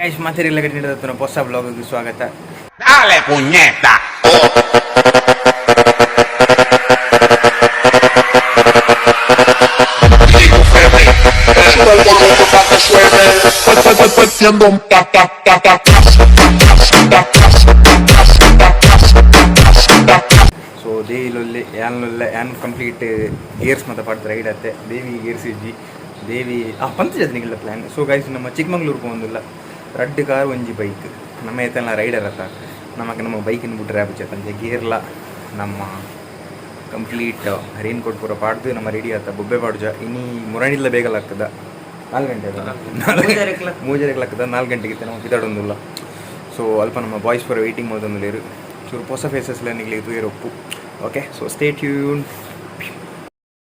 Guys, ಮಾತೆರೆಗ್ಲ ಗಟ್ಟಿನ ಹೊಸ blog ಸ್ವಾಗತ. Dale, puñeta. Haciendo un ta ta ta ta ta ta ta ta ta. So ದೇವಿಲೊಲ್ಲೆ ಯಾನ್ಲೊಲ್ಲೆ ಯಾನ್ complete gears ಮತ್ತೆ ಪಾಡ್ದು ride ಅತ್ತೆ. ದೇವಿ gears ಇಜ್ಜಿ. ದೇವಿ ಆ ಪಂತ ನಿಗಲ ಪ್ಲ್ಯಾನ್. ಸೊ ಗೈಸ್, ನಮ್ಮ ಚಿಕ್ಕಮಂಗ್ಳೂರು ಪೋಂದುಲ್ಲ. ರಡ್ಡ್ ಕಾರ್, ಒಂಜಿ ಬೈಕ್. ನಮ್ಮ ಏತಲ್ಲ ರೈಡರ್ ಅತ್ತ, ನಮಕ್ ನಮ್ಮ ಬೈಕಿನ ಬಿಟ್ರೆ ಆಪುಜಿ. ಗೇರ್ಲ ನಮ್ಮ ಕಂಪ್ಲೀಟ್ ರೈನ್ ಕೋಟ್ ಪೂರ ಪಾಡ್ದು ನಮ್ಮ ರೆಡಿ ಆತ. ಬೊಬ್ಬೆ ಪಾಡುಜ. ಇನಿ ಮುರಣಿಲ್ಲ ಬೇಗಲ ಆಗ್ತದ. 4 ಗಂಟೆ, ಮೂಜರೆ ಆಗ್ತದ. 4 ಗಂಟೆಗೆ ನಮ್ಮ ಪಿದಾಡೊಂದುಲ್ಲ. ಸೊ ಅಲ್ಪ ನಮ್ಮ ಬಾಯ್ಸ್ ಪೂರ ವೆಯ್ಟಿಂಗ್ ಮಲ್ತೊಂದುಲ್ಲೆರ್. ಚೂರು ಪೊಸ ಫೇಸಸ್ ನಿಗ್ಲಿಗೆ ತೂಯೆರೆ ಒಪ್ಪು. Okay, so stay tune.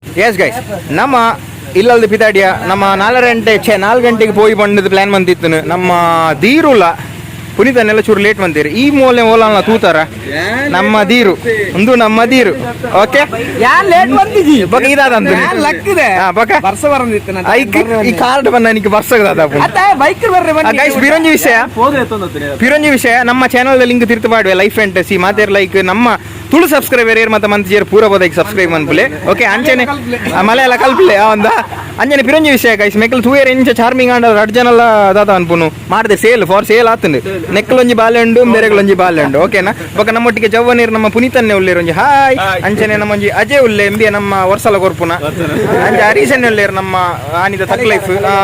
Yes guys, ನಮ್ಮ ಇಲ್ಲಲ್ದ ಪಿದಾಡಿಯ. ನಮ್ಮ 4.30 ಗಂಟೆ, ಛೇ, 4 ಗಂಟೆಗೆ ಪೋಯಿ ಬಂಡದ ಪ್ಲಾನ್ ಬಂದಿತ್ತು. ನಮ್ಮ ದೀರುಲ ಪುನೀತನ್ನೆಲ್ಲ ಚೂರು ಲೇಟ್ ಬಂದಿರಿ. ಈ ಮೂಲೆ ಓಲಲ್ಲ ತೂತಾರ ನಮ್ಮ ದೀರು ಒಂದು, ನಮ್ಮ ದೀರು. ಓಕೆ. ಯಾನ್ ಲೇಟ್ ಬಂದಿಜಿ. ಬೊಕ ಇದಾದಂತ. ಯಾನ್ ಲಕ್ಕಿದೆ. ಹಾ, ಬೊಕ ವರ್ಷ ಬರಂದಿತ್ತು. ಐಕ್ ಈ ಕಾರ್ಡ್ ಬಂದ ನಿಕ್ ಬರ್ಸಗದ. ಅತ್ತ ಬೈಕ್ ಬರ್ರೆ ಬನ್ನಿ. ಗೈಸ್, ಬಿರೊಂಜಿ ವಿಷಯ, ಪಿರೊಂಜಿ ವಿಷಯ. ನಮ್ಮ ಚಾನಲ್ ಲಿಂಕ್ ತಿರ್ತು ಪಾಡುವೆ. ಲೈಫ್ ಫ್ಯಾಂಟಸಿ ಮಾತೇರ್ ಲೈಕ್ ನಮ್ಮ ತುಳು ಸಬ್ಸ್ಕ್ರೈಬರ್ ಏರ್ ಮತ್ತೆ ಮಂತ್ ಪೂರ ಬೋದೈಕ್ ಸಬ್ಸ್ಕ್ರೈಬ್ ಮನ್ಪುಲೆ. ಓಕೆ, ಅಂಚನೆ ಮಲಯಾಳ ಕಲ್ಪಲೆ ಒಂದ. ಅಂಚನೆ ಪಿರೊಂಜಿ ವಿಷಯ ಗೈಸ್, ಮೆಕ್ಕಲ್ ತೂಯರ್ ಎಂಚ ಚಾರ್ಮಿಂಗ್ ಆಂಡ ರಡ್ ಜನಲ ದಾದ ಅನ್ಪುನು ಮಾಡಿದೆ. ಸೇಲ್ ಫಾರ್ ಸೇಲ್ ಆತುಂಡು. ನೆಕ್ಕಲೊಂಜಿ ಬಾಲೆ ಉಂಡು, ಬೇರೆಗಳೊಂಜಿ ಬಾಲೆ ಉಂಡು. ಓಕೆನಾ? ಬೊಕ ನಮ್ಮೊಟ್ಟಿಗೆ ಜವ್ವನೀರ್ ನಮ್ಮ ಪುನೀತನ್ನೇ ಉಲ್ಲೇರ್, ಒಂಜಿ ಹಾಯ್. ಅಂಚನೆ ನಮ್ಮೊಂಜಿ ಅಜಯ್ ಉಲ್ಲೆ, ಎಂಬಿಯ ನಮ್ಮ ವರ್ಷಲ ಕೊರ್ಪುನ. ಅಂಚೆ ಹರೀಶನ್ ಉಲ್ಲೇರ್, ನಮ್ಮ ಆನಿದ ತಕ್ ಲೈಫ್. ಹಾ,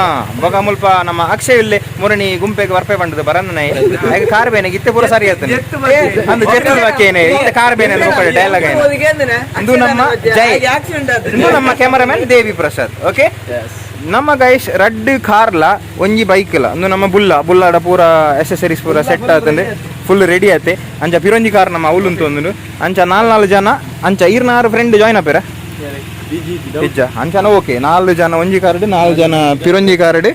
ಬೊಕ ಮುಲ್ಪ ನಮ್ಮ ಅಕ್ಷಯ್ ಉಲ್ಲೆ. ಮುರಣಿ ಗುಂಪೆಗೆ ವರ್ಪೆ ಬಂಡದು ಬರನ್ನ ಕಾರ್ ಬೇನೆ ಇತ್ತೆ ಪೂರ ಸರಿ ಆತನೆ ಅಂದು ಜೆತ್ತದ ಬಾಕಿ. ಇತ್ತೆ ಕಾರ್ ಬೇನೆ ಡೈಲಾಗ್ ಇಂದು ನಮ್ಮ ಜೈ, ಇಂದು ನಮ್ಮ ಕ್ಯಾಮರಾಮನ್ ದೇವಿ ಪ್ರಸಾದ್. ಓಕೆ, ನಮ್ಮ ಗೈಸ್, ರಡ್ಡ್ ಕಾರ್ಲ ಒಂಜಿ ಬೈಕ್ ಲ. ಅಂದು ನಮ್ಮ ಬುಲ್ಲ ಬುಲ್ಲಾಡ ಪೂರ ಅಸೆಸರೀಸ್ ಪೂರ ಸೆಟ್ ಆತಂದೆ, ಫುಲ್ ರೆಡಿ ಆತೆ. ಅಂಚ ಪಿರೊಂಜಿ ಕಾರ್ ನಮ್ಮ ಅವಲು ಉಂದು. ಅಂಚ ನಾಲ್ ನಾಲ್ ಜನ. ಅಂಚ ಈರ್ನಾರು ಫ್ರೆಂಡ್ ಜಾಯ್ನ್ ಆಪೇರ ಇಜ್ಜ? ಅಂಚನ ಓಕೆ, ನಾಲ್ ಜನ ಒಂಜಿ ಕಾರ್ಡ್, ನಾಲ್ ಜನ ಪಿರೊಂಜಿ ಕಾರ್ಡ್,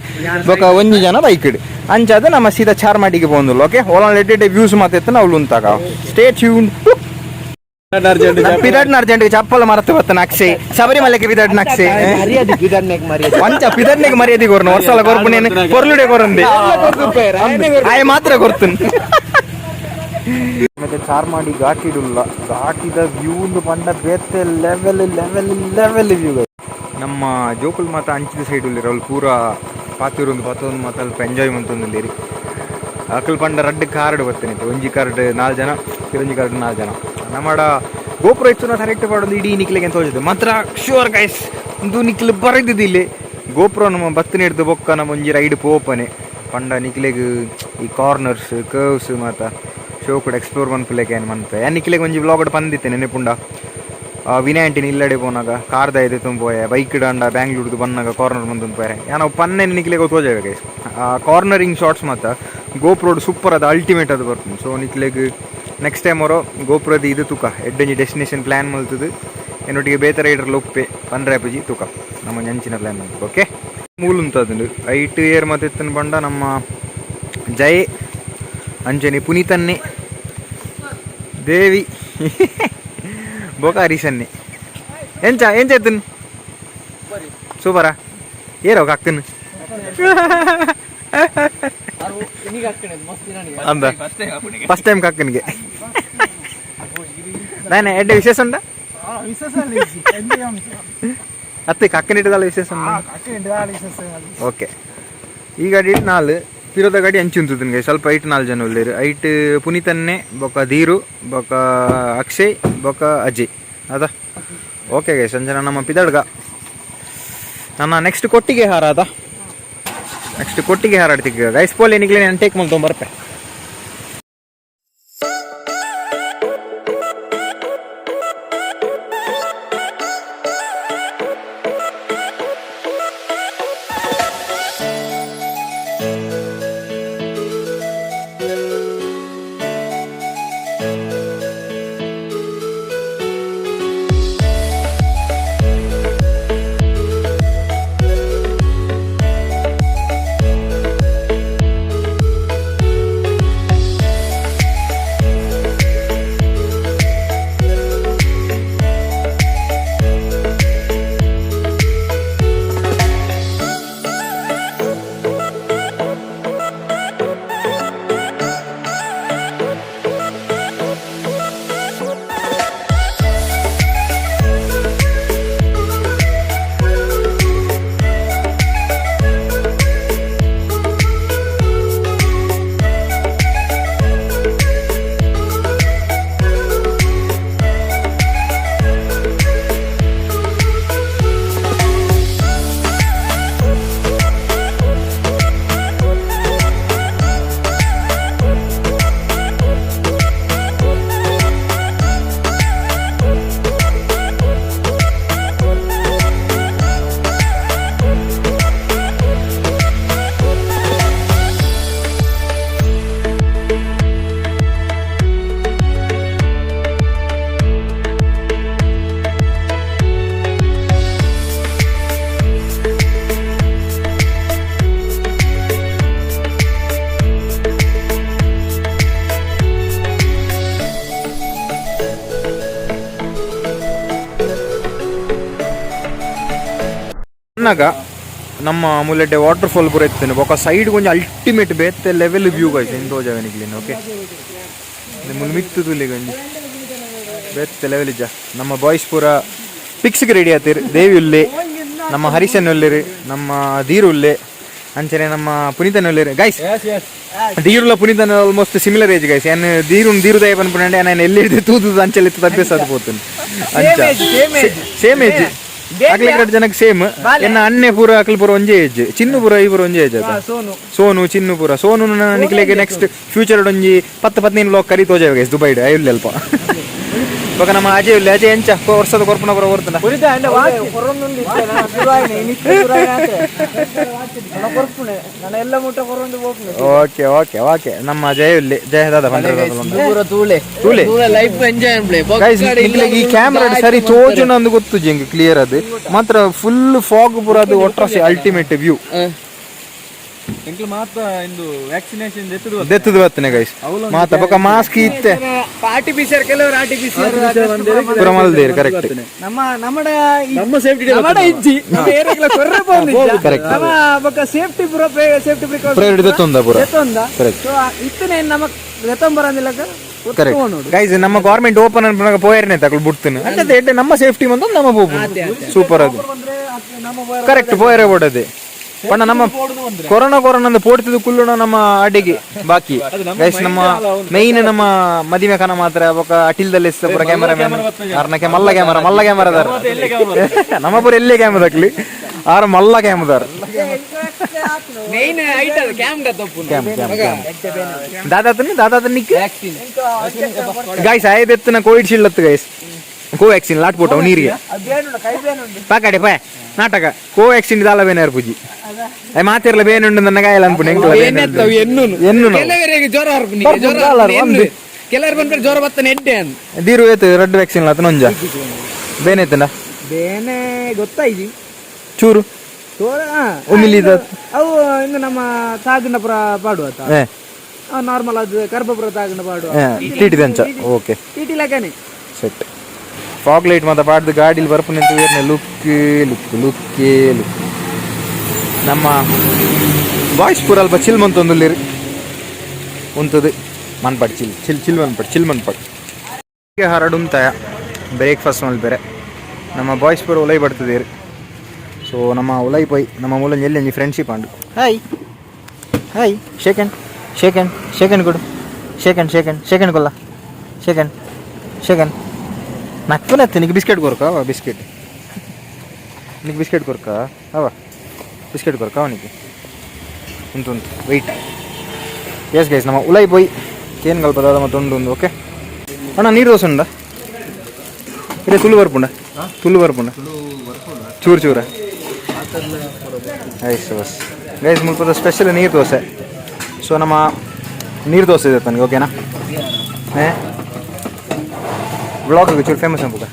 ಬೊಕ ಒಂಜಿ ಜನ ಬೈಕ್. ಅಂಚಾದ ನಮ್ಮ ಸೀದಾ ಚಾರ್ಮಾಡಿಗೆ ಪೋಂದುಲ್ಲ. ಓಕೆ, ಓಲಾನ್ ಲೆಡ್ಡೆ ವ್ಯೂಸ್ ಮಾತೆತ್ತ ಅವ್ಲು ಉಂತಾಗ. Stay tune. ಪಿದಡ್ನ ಅರ್ಜೆಂಟ್ ಚಪ್ಪಲ ಮರತು ಬತ್ತನ ಅಕ್ಷಯ್. ಶಬರಿಮಲೆಗೆ ಪಿದಡ್ನ ಅಕ್ಷಯ್. ಮರ್ಯಾದೆ ಪಿದಡ್ನೆಗ್ ಮರ್ಯಾದೆ. ಒಂಚ ಪಿದಡ್ನೆಗ್ ಮರ್ಯಾದೆ ಕೊರ್ನು. ವರ್ಷಲ ಕೊರ್ಪುನೇನು ಪೊರ್ಲುಡೆ ಕೊರಂದೆ ಆಯ್ ಮಾತ್ರ ಕೊರ್ತುನ್. ಮತ್ತೆ ಚಾರ್ಮಾಡಿ ಘಾಟಿಡುಲ್ಲ. ಘಾಟಿದ ವ್ಯೂ ಒಂದು ಪಂಡ ಬೇತೆ ಲೆವೆಲ್ ಲೆವೆಲ್ ಲೆವೆಲ್ ವ್ಯೂ. ನಮ್ಮ ಜೋಕುಲ್ ಮಾತ ಅಂಚಿದ ಸೈಡ್ ಉಲ್ಲೇರು. ಅವ್ಲು ಪೂರ ಪಾತಿರೊಂದು ಪತ್ತೊಂದು ಮಾತ ಅಲ್ಪ ಎಂಜಾಯ್ ಮಂತೊಂದುಲ್ಲೇರಿ. ಅಕಲ್ ಪಂಡ ರಡ್ಡ್ ಕಾರ್ಡ್ ಬರ್ತೇನೆ. ಒಂಜಿ ಕಾರ್ಡ್ ನಾಲ್ ಜನ, ಪಿರೊಂಜಿ ಕಾರ್ಡ್ ನಾಲ್ ಜನ. ನಮ್ಮಡ ಗೋಪುರ ಇತ್ತು ಕರೆಕ್ಟ್ ಪಾಡೊಂದು ಇಡೀ ನಿಕ್ಲೆಗೆ ಅಂತ ತೋಜುದು ಮಾತ್ರ. ಶೂರ್ ಗೈಸ್, ಒಂದು ನಿಕ್ಲು ಬರೆದಿದ್ದು ಇಲ್ಲಿ ಗೋಪುರ. ನಮ್ಮ ಬತ್ತಿನ ಹಿಡ್ದು ಬೊಕ್ಕ ನಮ್ಮ ಒಂಜಿ ರೈಡ್ ಪೋಪನೆ ಪಂಡ ನಿಕ್ಲೆಗ್ ಈ ಕಾರ್ನರ್ಸ್, ಕರ್ವ್ಸ್ ಮಾತ ಶೋ ಕೂಡ ಎಕ್ಸ್ಪ್ಲೋರ್ ಮನ್ಪುಲೆಕ ಏನು ಮನ್ಪೆ. ಯಾನ್ ನಿಕ್ಲೆಗ್ ಒಂಜಿ ವ್ಲಾಗ್ ಪಂದಿತ್ತೆ ನೆನಪುಂಡ? ವಿನಯ್ ಆಂಟಿನ ಇಲ್ಲಡೆ ಪೋನಾಗ ಕಾರ್ದ ಇದೆ ತುಂಬೋಯ, ಬೈಕ್ ಡಾಂಡ ಬ್ಯಾಂಗ್ಳೂರ್ದು ಬಂದಾಗ ಕಾರ್ನರ್ ಬಂದು ತುಂಬೋಯ. ಯಾನ್ ಪನ್ನೆ ನಿಕ್ಲೆಗ್ ತೋಜಾವೆ ಗೈಸ್. ಕಾರ್ನರಿಂಗ್ ಶಾಟ್ಸ್ ಮಾತ ಗೋಪ್ರೋಡ್ ಸೂಪರ್ ಅದು, ಅಲ್ಟಿಮೇಟ್ ಅದು ಬರ್ಪುಂಡು. ಸೊ ನಿಕ್ಲೆಗ್ ನೆಕ್ಸ್ಟ್ ಟೈಮ್ ಅವರೋ ಗೋಪುರದ ಇದು ತೂಕ ಎಡ್ಡಂಜಿ ಡೆಸ್ಟಿನೇಷನ್ ಪ್ಲ್ಯಾನ್ ಮಲ್ತದು. ಎನ್ನೊಟ್ಟಿಗೆ ಬೇತೆ ರೈಡರ್ ಲೊಪ್ಪೆ ಪನ್ರೆ ಆಪುಜಿ. ತೂಕ ನಮ್ಮ ಅಂಚಿನ ಪ್ಲ್ಯಾನ್ ಮಲ್ತದೆ. ಓಕೆ, ಮೂಲುಂತದುಂಡು. ಐಟ್ ಏರ್ ಮತ್ತೆ ಇತ್ತನ ಪಂಡ ನಮ್ಮ ಜಯ, ಅಂಜನಿ, ಪುನೀತನ್ನೆ, ದೇವಿ, ಬೊಕ ಹರೀಶನ್ನೆ. ಎಂಚ ಎಂಚ ಎತ್ತನ್? ಸೂಪರಾ? ಏರೋ ಕಾಕ್ತನ್ ಅಂದ. ಫಸ್ಟ್ ಟೈಮ್ ಕಾಕ್ಕನಿಗೆ ನಾನೇ ಎಡ್ಡೆ ವಿಶೇಷ ಉಂಡ ಅತ್ತೆ. ಕಕ್ಕನಿಟ್ಟದಲ್ಲ ವಿಶೇಷ ಉಂಡ. ಓಕೆ, ಈ ಗಾಡಿ ನಾಲ್, ಪಿರೋದ ಗಾಡಿ ಅಂಚು ಉಂತುದು ಸ್ವಲ್ಪ. ಐಟ್ ನಾಲ್ ಜನ ಉಲ್ಲೇರು. ಐಟ್ ಪುನೀತನ್ನೆ, ಬೊಕ ಧೀರು, ಬೊಕ ಅಕ್ಷಯ್, ಬೊಕ ಅಜಯ್ ಅದ. ಓಕೆ ಗೈಸ್, ಸಂಜನ ನಮ್ಮ ಪಿದಡ್ಗ. ನನ್ನ ನೆಕ್ಸ್ಟ್ ಕೊಟ್ಟಿಗೆ ಹಾರ ಅದ. ನೆಕ್ಸ್ಟ್ ಕೊಟ್ಟಿಗೆ ಹಾರಾಡ್ತಿಕ್ಕ ಗೈಸ್. ಪೋಲೆ ನಿಗ್ಲೆ ನಾನು ಟೇಕ್ ಮಲ್ತೊಂಬರ್ಪೆ. ಬರ್ಪೆ. ಬನ್ನಾಗ ನಮ್ಮ ಮುಲೆಡ್ಡೆ ವಾಟರ್ ಫಾಲ್ ಪೂರ ಇತ್ತು ಬೊಕ ಸೈಡ್ ಕೊಂಚ ಅಲ್ಟಿಮೇಟ್ ಬೇತೆ level view guys ಎಂತ ತೋಜಾವೆ ನಿಕ್ಲಿನ. ಓಕೆ, ಮುಲ್ ಮಿತ್ತು ತುಲಿ ಗಂಜಿ ಬೇತೆ ಲೆವೆಲ್ ಇಜ್ಜ. ನಮ್ಮ ಬಾಯ್ಸ್ ಪೂರ ಪಿಕ್ಸ್ಗೆ ರೆಡಿ ಆತೀರಿ. ದೇವಿ ಉಲ್ಲೆ, ನಮ್ಮ ಹರಿಶನ್ ಉಲ್ಲೇರಿ, ನಮ್ಮ ಧೀರು ಉಲ್ಲೆ, ಅಂಚನೆ ನಮ್ಮ ಪುನೀತನ್ ಉಲ್ಲೇರಿ guys. ಧೀರುಲ ಪುನೀತನ್ almost similar age guys. ಏನ್ ಧೀರು ಧೀರುದಯ ಪನ್ಪುಂಡೆ ನಾನು ಎಲ್ಲಿ ಹಿಡಿದು ತೂದು ಅಂಚೆಲ್ಲಿ ಅಭ್ಯಾಸ ಅದು ಪೋತುನು. ಅಂಚ ಸೇಮ್ ಏಜ್ ಅಕ್ಲೆ ಎರಡು ಜನಕ್ಕೆ ಸೇಮ್. ಎನ್ನ ಅಣ್ಣೆ ಪೂರ ಅಕ್ಲು ಪೂರ ಒಂಜೇ ಏಜ್. ಚಿನ್ನು ಪೂರ ಈ ಪೂರ ಒಂಜೇ ಏಜ್ ಅದ. ಸೋನು. ಸೋನು ಚಿನ್ನು ಪೂರ. ಸೋನು ನಿಕ್ಲೆಗೆ ನೆಕ್ಸ್ಟ್ ಫ್ಯೂಚರ್ ಒಂಜಿ 10-15 ಬ್ಲಾಕ್ ಕರಿ ತೋಜಾವೆ ಗೈಸ್. ದುಬೈಡ್ ಅಯ್ಯುಲ್ಲ ಅಲ್ಪ. ಇವಾಗ ನಮ್ಮ ಅಜಯ್ ಇಲ್ಲ. ಅಜಯ್ ಎಂಚ ವರ್ಷದ ಕೊರ್ಪುನ ಪೂರ ಓರ್ತನ? Okay okay okay. ನಮ್ಮ ಜಯ ಇಲ್ಲಿ. ಜಯ ದಾದ. ತೂಳೆ. ತೂಲೆ. Life enjoy. Guys, ನಿಕ್ಲೆಗೆ ಈ ಕ್ಯಾಮ್ರಾ ಸರಿ ತೋಜುನ ಅಂದ್ ಗೊತ್ತು ಜಿಂಗ್ ಕ್ಲಿಯರ್. ಅದು ಮಾತ್ರ ಫುಲ್ ಫಾಗ್ ಪೂರ. ಅದು ಒಟ್ರಾಸಿ ಅಲ್ಟಿಮೇಟ್ ವ್ಯೂ. ಎಂಕ್ಲು ಮಾತ್ರ ಇಂದು ವ್ಯಾಕ್ಸಿನೇಷನ್ ದೆತ್ತದು. ದೆತ್ತದು ಬರ್ತನೆ ಗೈಸ್ ಮಾತ. ಬೊಕ ಮಾಸ್ಕ್ ಇತ್ತೆ. R T P C R, ಕೆಲವರು R T P C R ಪೂರ ಮಲ್ದೇರು, ಕರೆಕ್ಟ್. ನಮ್ಮ ನಮ್ಮಡ ನಮ್ಮ ಸೇಫ್ಟಿ. ನಮ್ಮಡ ಇಜ್ಜಿ, ನಮ್ಮ ಏರಿಯಾಗ್ಲ ಕೊರ್ರೆ ಪೋಂದಿಜ್ಜ. Correct. ನಮ್ಮ ಬೊಕ ಸೇಫ್ಟಿ ಪೂರ, safety precaution priority ದೆತ್ತೊಂದ ಪೂರ. ದೆತ್ತೊಂದ. ಕರೆಕ್ಟ್. ಸೊ ಇತ್ತನೆ ನಮ್ಮ ದೆತ್ತೊಂಬರಂದಿಲ್ಲಕ. Correct guys. ನಮ್ಮ ಗೌರ್ಮೆಂಟ್ ಓಪನ್ ಅನ್ಪುನಾಗ ಪೋಯರ್ನೆ ತಗೊಳ್ ಬಿಡ್ತೀನಿ ಅಂದ್ರೆ ಎಡ್ಡೆ. ನಮ್ಮ ಸೇಫ್ಟಿ ಬಂದು ನಮ್ಮ ಪೋಪು ಸೂಪರ್ ಅದು. ಕರೆಕ್ಟ್, ಪೋಯರೆ ಬೋಡದೆ ಪಂಡ ನಮ್ಮ ಕೊರೋನಾ ಕೊರೋನಾ ಅಂದ್ ಪೋಡ್ತಿದ್ದು ಕುಲ್ಲುಣ ನಮ್ಮ ಅಡಿಗೆ ಬಾಕಿ ಗೈಸ್. ನಮ್ಮ ಮೈನ್ ನಮ್ಮ ಮದಿಮೆ ಖಾನ ಮಾತ್ರ. ಬೊಕ ಅಟಿಲ್ದಲ್ಲಿ ಪೂರ ಕ್ಯಾಮರಾ ಮ್ಯಾನ್ ಅರ್ನಕ್ಕೆ ಮಲ್ಲ ಕ್ಯಾಮರಾ, ಮಲ್ಲ ಕ್ಯಾಮರಾದಾರ. ನಮ್ಮ ಪೂರ ಎಲ್ಲೇ ಕ್ಯಾಮರಾ ದಾಕ್ಲಿ ಆರ್ ಮಲ್ಲ ಕ್ಯಾಮದಾರ್. ಮೇನ್ ಐಟ್ ಅದು ಕ್ಯಾಮ್ ತಪ್ಪು. Cam cam cam ದಾದಾತನಿ ದಾದಾತನಿ Nick guys. ಆಯ್ದೆತ್ತಿನ Covid shield ಅತ್ತು ಗೈಸ್. ಕೋವ್ಯಾಕ್ಸಿನ್ ಲಾಟ್ ಪೋಟವು ನೀರಿಗೆ ಪಾಕಡೆ ಪಾಯ್ ನಾಟಕ. ಕೋವ್ಯಾಕ್ಸಿನ್ ದಾಲ ಬೇನಾರ್ ಪೂಜಿ ಅಯ್ ಮಾತಿರ್ಲ ಬೇನುಂಡು ನನ್ನ ಗಾಯಲ ಅನ್ಪುಂಡು ಎಂಕಲ. ಏನೆತ್ತವು ಎನ್ನುನು. ಎನ್ನುನು. ಕೆಲವರಿಗೆ ಜ್ವರ ಹರ್ಪುನಿ. ಬರ್ಪುಂಡು, ಜ್ವರ ದಾಲ ಹರ್ಪುನಿ, ಅಂದು. ಎನ್ನು. ಕೆಲವರು ಬಂದ್ರೆ ಜ್ವರ ಬತ್ತನೆ ಎಡ್ಡೆ ಅಂದ್. ದೀರು ಏತು ರಡ್ಡು ವ್ಯಾಕ್ಸಿನ್ ಲಾತ ನೊಂಜ ಬೇನೈತಂಡ? ಬೇನೆ ಗೊತ್ತಾಯ್ಜಿ. ಚೂರು ಉಮಿಲಿದ. ಅವು ಇನ್ನು ನಮ್ಮ ತಾಗಿನಪುರ ಪಾಡುವ. ಏ. ನಾರ್ಮಲ್ ಅದು ಕರ್ಬಪುರ ತಾಗಿನ ಪಾಡುವ. ಟಿಟಿ ಅಂಚ, ಓಕೆ. ಟಿಟಿ ಲಗನೆ. Set fog light ಮಾತ ಪಾಡ್ದು ಗಾಡಿಲಿ ಬರ್ಪುನ look look look look. ನಮ್ಮ ಬಾಯ್ಸ್ ಪೂರ ಅಲ್ಪ ಚಿಲ್ ಮಂತೊಂದುಲ್ಲೇರು ಉಂತದು ಮನ್ಪಾಡ್ chill chill chill ಮನ್ಪಾಡ್ chill ಮನ್ಪಾಡ್ ಹರಡುಂತಾಯ. Breakfast ಮಲ್ಪೆರೆ ನಮ್ಮ ಬಾಯ್ಸ್ ಪೂರ ಉಲೈ ಬರ್ತದೇರು. ಸೊ ನಮ್ಮ ಉಲೈ ಪೋಯ್ ನಮ್ಮ ಮೂಲ ಎಲ್ಲಿ ಒಂಜಿ friendship ಆಂಡು. Hi hi, shake hand, shake hand, shake hand ಕೊಡು. Shake hand, shake hand, shake hand ಕೊಲ್ಲ. Shake hand, shake hand. ನಕ್ಕನತ್ತೆ ನಿಕ್ biscuit ಕೊರ್ಕ ಅವ ಬಿಸ್ಕೆಟ್ ನಿಕ್ ಬಿಸ್ಕೆಟ್ ಕೊರ್ಕ ಅವ ಬಿಸ್ಕೆಟ್ ಕೊರ್ಕ ಅವನಿಗೆ ಉಂಟು ಉಂಟು. Weight. S guys, ನಮ್ಮ ಉಲೈ ಪೋಯ್ ಕೇನ್ ಕಲ್ಪದ ಮತ್ತು ಉಂಡು ಉಂದು. ಓಕೆ ಅಣ್ಣ, ನೀರು ದೋಸೆ ಉಂಡ ಇರೇ ತುಳು ಬರ್ಪುಂಡ? ತುಳು ಬರ್ಪುಂಡ? ಚೂರು ಚೂರ ice bus guys. ಮುಲ್ಪದ special ನೀರು ದೋಸೆ. ಸೊ ನಮ್ಮ ನೀರು ದೋಸೆ ಇದೆ ತನಗೆ, ಓಕೆನಾ? ಏ ವ್ಲಾಗ್ ಚೂರು ಫೇಮಸ್ ಅನ್ಪುಗ.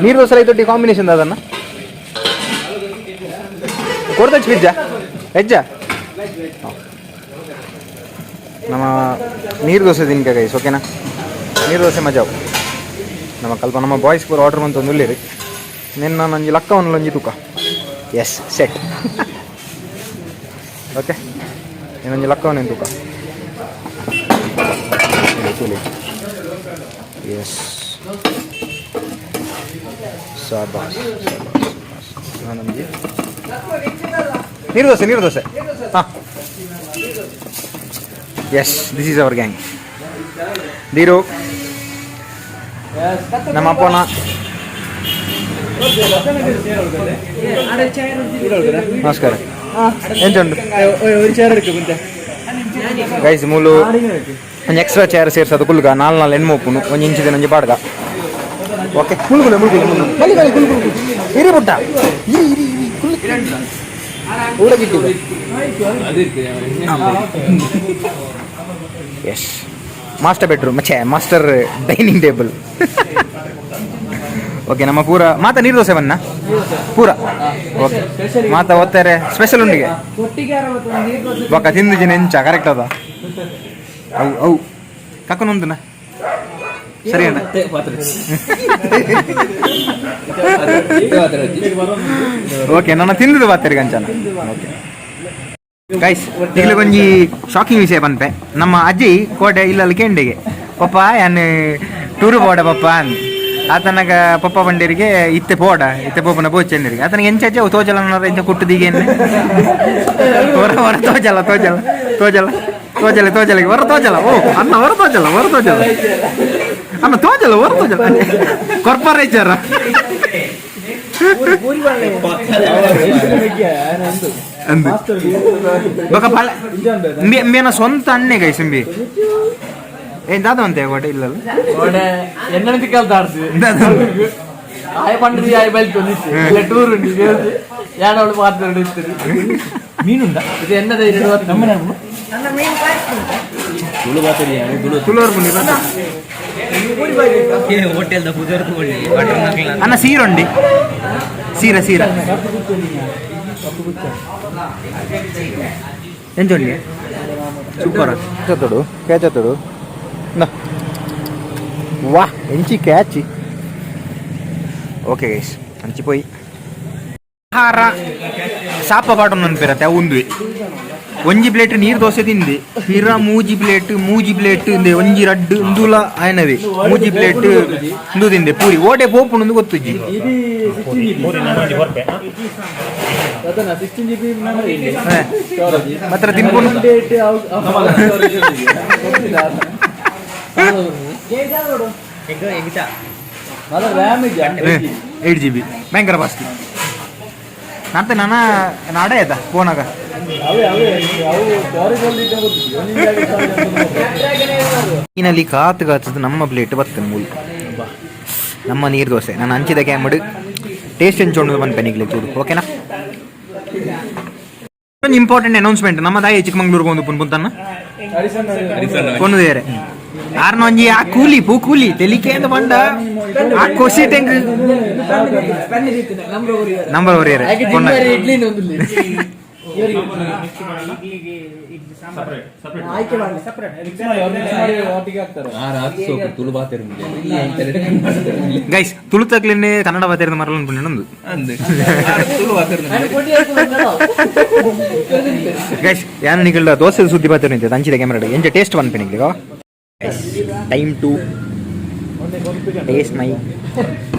ನೀರು ದೋಸೆ ಐತೊಟ್ಟಿ ಕಾಂಬಿನೇಷನ್ ಅದನ್ನ ಕೊಡ್ತಚ್ಚ ಪಿಜ್ಜಾ ವೆಜ್ಜಾ. ನಮ್ಮ ನೀರು ದೋಸೆ ತಿನ್ಕ ಗೈಸ್, ಓಕೆನಾ? ನೀರು ದೋಸೆ ಮಜಾವು. ನಮ್ಮ ಕಲ್ಪ ನಮ್ಮ ಬಾಯ್ಸ್ ಪೂರ ಆರ್ಡರ್ ಬಂತು ಉಲ್ಲಿರಿ. ನಿನ್ನ ನಂಜಿ ಲಕ್ಕ ಒಂಜಿ ತೂಕ. S set. Okay, ಇನ್ನೊಂಜಿ ಲಕ್ಕವನ್ನ ತೂಕ. ಎಸ್, ಸಾಬಾಸ್ ಸಾಬಾಸ್. ನಮಗೆ ನೀರು ದೋಸೆ, ನೀರು ದೋಸೆ. ಹಾಂ, yes, this is our gang. Dheeru ನಮ್ಮ ಅಪ್ಪನ. ನಮಸ್ಕಾರ, ಎಂಚ ಉಂಟು ಗೈಸ್? ಮೂಲು ಒಂಜಿ ಎಕ್ಸ್ಟ್ರಾ ಚೇರ್ ಸೇರ್ಸದು ಕುಲ್ಗ ನಾಲ್ ನಾಲ್ ಎಣ್ಮ ಉಪ್ಪುನು ಒಂಜಿ ಇಂಚಿದ ಒಂಜಿ ಪಾಡ್ಗ. ಓಕೆ, ಕುಲ್ಗುಲೆ ಮುಲ್ಗುಲೆ ಮುಲ್ಗುಲೆ ಬಲಿ ಬಲಿ ಕುಲ್ ಕುಲ್ ಕುಲ್ ಇರಿ ಪುಟ್ಟ ಇರಿ ಇರಿ ಇರಿ ಕುಲ್ ಊರಗಿಟ್ಟಿದೆ. S, master bedroom ಛೇ master dining table. Okay, ನಮ್ಮ ಪೂರ ಮಾತಾ ನೀರು ದೋಸೆ ಬನ್ನ ಪೂರ. ಓಕೆ, ಮಾತಾ ಒತ್ತಾರೆ ಸ್ಪೆಷಲ್ ಉಂಡಿಗೆ ಬೊಕ್ಕ ತಿಂದು ನೆಂಚ ಕರೆಕ್ಟ್ ಅದ. ಅವು ಅವು ಕಕ್ಕನೊಂದುನ ಸರಿ ಅಣ್ಣ. ಓಕೆ, ನನ್ನ ತಿಂದಿದ್ದು ಬಾತೇರಿ ಕಂಚನ. ಓಕೆ ಗೈಸ್, ಈಗಲೇ ಒಂಜಿ ಶಾಕಿಂಗ್ ವಿಷಯ ಪನ್ಪೆ. ನಮ್ಮ ಅಜ್ಜಿ ಕೋಟೆ ಇಲ್ಲಲ್ಲಿ ಕೆಂಡೆಗೆ ಪಪ್ಪ ಯಾನ್ ಟೂರು ಪೋಡ ಪಪ್ಪ ಅಂದ್ ಆತನಗ ಪಪ್ಪ ಬಂಡೇರಿಗೆ ಇತ್ತೆ ಪೋಡ ಇತ್ತೆ ಪೋಪನ ಬೋಚೆಂದಿರಿಗೆ ಆತನಿಗೆ ಎಂಚ ಅಜ್ಜಿ ಅವು ತೋಜಲ ಅನ್ನೋರು ಎಂಚ ಕುಟ್ಟುದೀಗ ಹೊರ ಹೊರ ತೋಜಲ ತೋಜಲ ತೋಜಲ ತೋಜಲ ತೋಜಲ ಹೊರ ತೋಜಲ ಓ ಅನ್ನ ಹೊರ ತೋಜಲ ಹೊರ ತೋಜಲ ಅನ್ನ ತೋಜಲ ಹೊರ ತೋಜಲ ಕೊರ್ಪರೇಚರ್ ಅಂದು ಬೊಕ ಬಲ ಇಂಬಿ ಇಂಬಿಯನ ಸ್ವಂತ ಅಣ್ಣೆ ಗೈಸ್ ಇಂಬಿ ಏ ದಾದ ಅಂತೆ ಕೋಟೆ ಇಲ್ಲಲ್ಲ. ಎಣ್ಣೆ ಕಲ್ತಾಡ್ದು ಆಯ್ ಪಂಡ್ರಿ ಆಯ್ ಬೈಲ್ ತೊಂದಿತ್ತು ಇಲ್ಲ ಟೂರ್ ಉಂಡು ಯಾನವಳು ಮಾತಾಡಿ ಇತ್ತು ಮೀನುಂಡ ಇದು ಎನ್ನದ ಎರಡು ನಮ್ಮ ತುಳುವರ್ ಬುನಿ ಅಣ್ಣ ಸೀರುಂಡಿ ಸೀರ ಸೀರ ಎಂಚೊಂಡಿ ಸೂಪರ್ ತೋಡು ಕ್ಯಾಚ್ ತೋಡು ವಾಹ್ ಎಂಚಿ catch. Okay guys, ಅಂಚಿ ಪೋಯಿ ಆಹಾರ ಸಾಪ ಪಾಟು ನೆನಪಿರತ್ತೆ ಉಂದ್ವಿ ಒಂಜಿ ಪ್ಲೇಟ್ ನೀರು ದೋಸೆ ತಿಂದೆ ಪಿರ ಮೂಜಿ ಪ್ಲೇಟ್ ಮೂಜಿ ಪ್ಲೇಟ್ ಇಂದೆ ಒಂಜಿ ರಡ್ಡು ಇಂದುಲ ಆಯನವೆ ಮೂಜಿ ಪ್ಲೇಟ್ ಇಂದು ತಿಂದೆ ಪೂರಿ ಓಟೆ ಪೋಪುಂಡು ಗೊತ್ತುಜ್ಜಿ. ಮಾತ್ರ ತಿನ್ಕೊಂಡು 8 GB ಭಯಂಕರ ಫಾಸ್ಟ್ ಮತ್ತೆ ನನ್ನ ನಾಡೆ ಆಯ್ತಾ ಫೋನಾಗ. ಇನ್ನಲ್ಲಿ ಕಾತು ಕಾತದ್ದು ನಮ್ಮ ಪ್ಲೇಟ್ ಬರ್ತದೆ ಮೂಲ ನಮ್ಮ ನೀರು ದೋಸೆ ನಾನು ಹಂಚಿದ ಕ್ಯಾಮಡ್ ಟೇಸ್ಟ್ ಎಂಚೋಂಡು ಬಂದ್ಪೆ ನಿಗ್ಲಿ ಚೂರು. ಓಕೆನಾ? ಒಂದು ಇಂಪಾರ್ಟೆಂಟ್ ಅನೌನ್ಸ್ಮೆಂಟ್. ನಮ್ಮ ತಾಯಿ ಚಿಕ್ಕಮಂಗ್ಳೂರ್ಗೆ ಒಂದು ಪುನ್ ಪುಂತನ್ನ ಕೊನ್ನು ದೇರೆ ಆರ್ನ ಒಂಜಿ ಆ ಕೂಲಿ ಪೂ ಕೂಲಿ ತೆಲಿಕೆ ಅಂತ ಬಂಡ ಆ ಕೊಸಿ ಟೆಂಗ್ ನಂಬರ್ ಒರಿಯರೆ. ಇಡ್ಲಿ ಗೈಸ್, ತುಳು ತಕ್ಲಿನ್ನೇ ಕನ್ನಡ ಬಾತೇರಿದ ಮರಲ್ ಅನ್ಕೊಂಡು ಗೈಸ್. ಯಾನ ನಿಗಲ್ಡ ದೋಸೆ ಸುದ್ದಿ ಬಾತೇರಿ ನಿಂತೆ ಅಂಚಿದ ಕ್ಯಾಮೆರಾ ಎಂಚ ಟೇಸ್ಟ್ ಪನ್ಪೆ ನಿಗ್ಲಿಗ. Time to taste my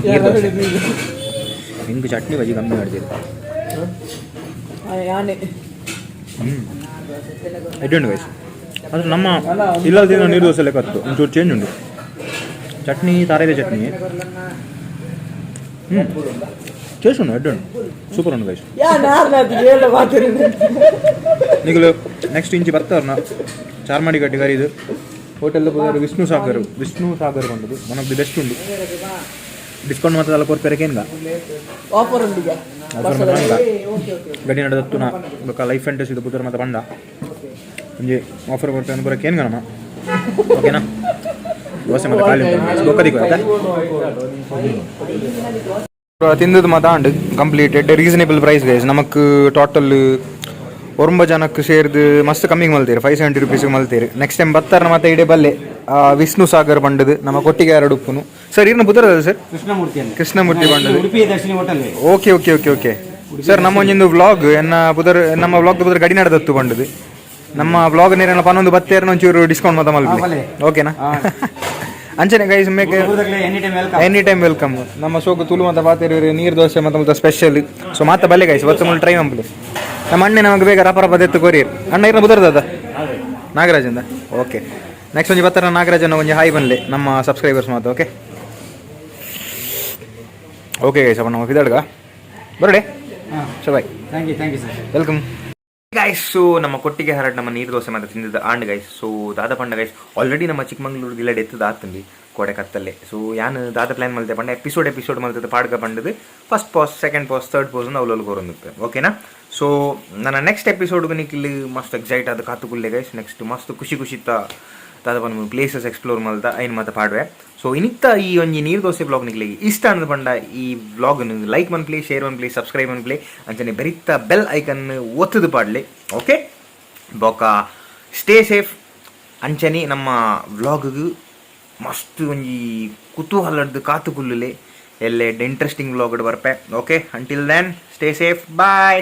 ನೀರು ದೋಸೆ. ಹಿಂಗೆ ಚಟ್ನಿ ಬಜ್ಜಿ ಕಮ್ಮಿ ಮಾಡ್ತೀರಿ. ಎಡ್ಡುಂಡು ಗೈಸ್. ಅದು ನಮ್ಮ ಇಲ್ಲ ತಿನ್ನೋ ನೀರು ದೋಸೆ ಲೆಕ್ಕ ಹತ್ತು ಒಂಚೂರು ಚೇಂಜ್ ಉಂಟು. ಚಟ್ನಿ ತಾರೇದೆ ಚಟ್ನಿ. ಟೇಸ್ಟ್ ಉಂಟು, ಎಡ್ಡುಂಡು, ಸೂಪರ್ ಉಂಟು ಗೈಸ್. ನಿಗಲು ನೆಕ್ಸ್ಟ್ ಇಂಚಿ ಬರ್ತಾರನ ಚಾರ್ಮಾಡಿ ಗಟ್ಟಿ ಕರೀದು ಹೋಟೆಲ್ ವಿಷ್ಣು ಸಾಗರ್, ವಿಷ್ಣು ಸಾಗರ್ ಬಂದದ್ದು one of the best ಉಂಟು. ಡಿಸ್ಕೌಂಟ್ ಮಾತ್ರ ಅಲ್ಲ ಕೊರ್ಪೆರಕೇನ್ಗ ಆಫರ್ ಉಂಟು. ಆಫರ್ ಮಾತ್ರ ಗಡಿ ನಡೆದತ್ತುನ ಬೊಕ್ಕ ಲೈಫ್ ಫ್ಯಾಂಟಸಿ ಇದು ಪುದರ್ ಮಾತ್ರ ಬಂದ ಒಂಜಿ ಆಫರ್ ಕೊಡ್ತೇನೆ ಬರಕ್ಕೆ ಏನ್ಗ ನಮ್ಮ. ಓಕೆನಾ? ದೋಸೆ ಮತ್ತೆ ಖಾಲಿ ಉಂಟು ಬೊಕ್ಕ ಆಯ್ತಾ ತಿಂದದ್ದು ಮಾತಾಂಡು completed. Reasonable price guys. ನಮಕ್ ಟೋಟಲ್ ಒರಂಬ ಜನಕ್ಕೆ ಸೇರಿದು ಮಸ್ತ್ ಕಮ್ಮಿಗೆ ಮಲ್ತೀರಿ, 570 ರುಪೀಸ್ಗೆ ಮಲ್ತೀರಿ. ನೆಕ್ಸ್ಟ್ ಟೈಮ್ ಬತ್ತಾರ ಮತ್ತೆ ಇಡೇ ಬಲ್ಲೆ ವಿಷ್ಣು ಸಾಗರ್ ಬಂಡದು ನಮ್ಮ ಕೊಟ್ಟಿಗೆ ಎರಡು ಉಪ್ಪುನು. ಸರ್, ಇರ್ನ ಪುದರ್ ಸರ್? ಕೃಷ್ಣಮೂರ್ತಿ ಅಂತ. Krishnamurthy ಬಂಡದು. Udupi Darshini hotel. Okay okay okay okay sir. ನಮ್ಮ ಒಂಜೊಂದು ವ್ಲಾಗ್ ಎನ್ನ ಪುದರ್, ನಮ್ಮ ವ್ಲಾಗ್ ಪುದರ್ ಗಡಿ ನಡೆದತ್ತು ಬಂಡದು. ನಮ್ಮ ವ್ಲಾಗ್ ನೇರನ ಪನ್ನೊಂದು ಬತ್ತೇರನ ಒಂಚೂರು ಡಿಸ್ಕೌಂಟ್ ಮಾತ ಮಲ್ಪಿ, ಓಕೆನಾ? ಅಂಚನೆ guys, make any time welcome. Any time welcome. ನಮ್ಮ ಸೋಕು ತುಳು ಮತ್ತು ಬಾತೇರಿ ನೀರು ದೋಸೆ ಮತ್ತು ಮತ್ತು ಸ್ಪೆಷಲ್. ಸೊ ಮಾತ ಬಲ್ಲೆ ಗೈಸ್, ಬತ್ತ ಮುಳ್ಳು ಟ್ರೈ ಮಂಪ್ಲಿ. ನಮ್ಮ ಅಣ್ಣೆ ನಮಗೆ ಬೇಗ ರಪ ರಪ ದೆತ್ತು ಕೊರಿಯರ್. ಅಣ್ಣ ಇರ್ನ ಬುದರ್ದದ ನಾಗರಾಜಂದ. ಓಕೆ, ನೆಕ್ಸ್ಟ್ ಒಂಜಿ ಬತ್ತರ ನಾಗರಾಜನ ಒಂಜಿ ಹಾಯ್ ಬನ್ಲೆ ನಮ್ಮ ಸಬ್ಸ್ಕ್ರೈಬರ್ಸ್ ಮಾತು. Okay okay guys, ಅಪ್ಪ ನಮ್ಮ ಪಿದಾಡ್ಗ ಬರಡೆ. So bye. Thank you, thank you sir. Welcome. Guys, ಸೊ ನಮ್ಮ ಕೊಟ್ಟಿಗೆ ಹರಡ್ ನಮ್ಮ ನೀರು ದೋಸೆ ಮಾತ್ರ ತಿಂದಿದ್ದು ಆಂಡ್ ಗೈಸ್. ಸೊ ದಾದ ಪಂಡ ಗೈಸ್, ಆಲ್ರೆಡಿ ನಮ್ಮ ಚಿಕ್ಕಮಂಗ್ಳೂರು ಜಿಲ್ಲೆ ಎತ್ತದ ಆತಂದಿ ಕೋಡೆ ಕತ್ತಲ್ಲೇ. ಸೊ ಯಾನ್ ದಾದ ಪ್ಲಾನ್ ಮಲ್ತೆ ಪಂಡ, ಎಪಿಸೋಡ್ ಎಪಿಸೋಡ್ ಮಲ್ತದ ಪಾಡ್ಕ ಪಂಡದು first pause, second pause, third pause ಅವ್ಲೊಲ್ ಕೊರೊಂದಿಪ್ಪೆ, ಓಕೆನಾ? ಸೊ ನನ್ನ ನೆಕ್ಸ್ಟ್ ಎಪಿಸೋಡ್ಗೆ ನಿಕ್ಲು ಮಸ್ತ್ ಎಕ್ಸೈಟ್ ಆದ ಕಾತು ಕುಲ್ಲೆ ಗೈಸ್. ನೆಕ್ಸ್ಟ್ ಮಸ್ತ್ ಖುಷಿ ಖುಷಿತ್ತ ದಾದ ಪಂಡ ಪ್ಲೇಸಸ್ ಎಕ್ಸ್ಪ್ಲೋರ್ ಮಲ್ತ ಐನ್ ಮಾತ ಪಾಡ್ವೆ. ಸೊ ಇನಿತ್ತ ಈ ಒಂಜಿ ನೀರು ದೋಸೆ ವ್ಲಾಗ್ ನಿಕ್ಲೆಗ್ ಇಷ್ಟ ಅಂದ್ ಪಂಡ ಈ ವ್ಲಾಗ್ ಲೈಕ್ ಮನ್ಪ್ಲೆ, ಶೇರ್ ಮನ್ಪ್ಲೆ, ಸಬ್ಸ್ಕ್ರೈಬ್ ಮನ್ಪ್ಲೆ, ಅಂಚನೆ ಬೆರಿತ್ತ ಬೆಲ್ ಐಕನ್ ಒತ್ತದು ಪಾಡ್ಲೆ, ಓಕೆ? ಬೊಕ ಸ್ಟೇ ಸೇಫ್. ಅಂಚನೆ ನಮ್ಮ ವ್ಲಾಗ್ಗೆ ಮಸ್ತ್ ಒಂಜಿ ಕುತೂಹಲಡ್ದು ಕಾತು ಕುಲ್ಲುಲೆ. ಎಲ್ಲೆ ಇಂಟ್ರೆಸ್ಟಿಂಗ್ ವ್ಲಾಗ್ ಬರ್ಪೆ. Okay, until then, stay safe, bye.